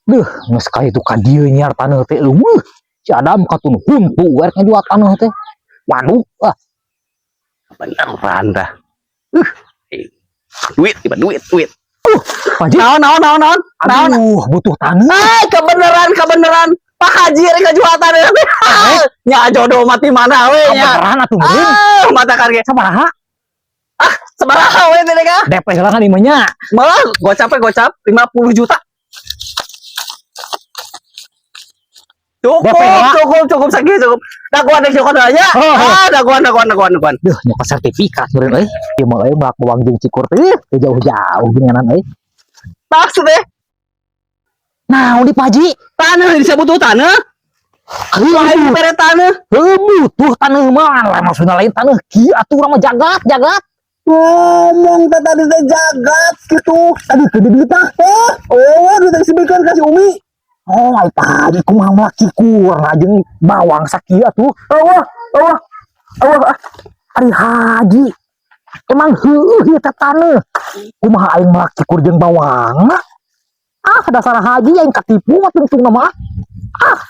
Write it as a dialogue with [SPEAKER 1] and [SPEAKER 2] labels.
[SPEAKER 1] Duh, geus ka itu ka dieu nyiar taneuh teh eueuh. Si Adam katun huntu we rek ngajual taneuh teh. Waduh, ah.
[SPEAKER 2] Beneran dah. Duit, tiba duit, duit.
[SPEAKER 1] Pak Haji.
[SPEAKER 2] Naon, naon, naon, naon? Naon?
[SPEAKER 1] Aduh, butuh taneuh.
[SPEAKER 2] Ah, kebeneran, kebeneran. Pak Haji rek ngajual taneuh teh. Nya jodoh mati mana we nya.
[SPEAKER 1] Kebeneran atuh meureun.
[SPEAKER 2] Ah, mata karge.
[SPEAKER 1] Sabaraha?
[SPEAKER 2] Ah, sabaraha we teh ka?
[SPEAKER 1] DP heula kan imah nya.
[SPEAKER 2] Malah gocap we gocap 50 juta. Cukup,
[SPEAKER 1] DP heula.
[SPEAKER 2] Cukup, cukup sakieu cukup. Dagoan dek nyokot nya.
[SPEAKER 1] Oh.
[SPEAKER 2] Ah, dagoan, dagoan, dagoan, dagoan.
[SPEAKER 1] Duh, nyokot sertifikat meureun euy. Ieu mah euy melak bawang jeung cikur teh teu jauh-jauh geuninganan euy.
[SPEAKER 2] Maksud teh
[SPEAKER 1] Nah, di Pak Haji.
[SPEAKER 2] Taneuh bisa butuh taneuh. Lain bere taneuh.
[SPEAKER 1] Heuh, butuh taneuh mah lah, maksudna lain taneuh kieu atuh urang mah jagat, jagat.
[SPEAKER 2] Ngomong teh tadi teh jagat gitu.
[SPEAKER 1] Aduh, gede duit ah.
[SPEAKER 2] Oh, duit yang diberikan kasih Umi.
[SPEAKER 1] Oh, ai Pak Haji kumaha melak cikur jeung bawang sakieu atuh.
[SPEAKER 2] Allah, Allah, Allah.
[SPEAKER 1] Ari Haji. Emang heueuh ieu teh taneuh. Kumaha aing melak cikur jeung bawang? Ah, dasar Haji aing katipu mah tungtungna mah. Ah.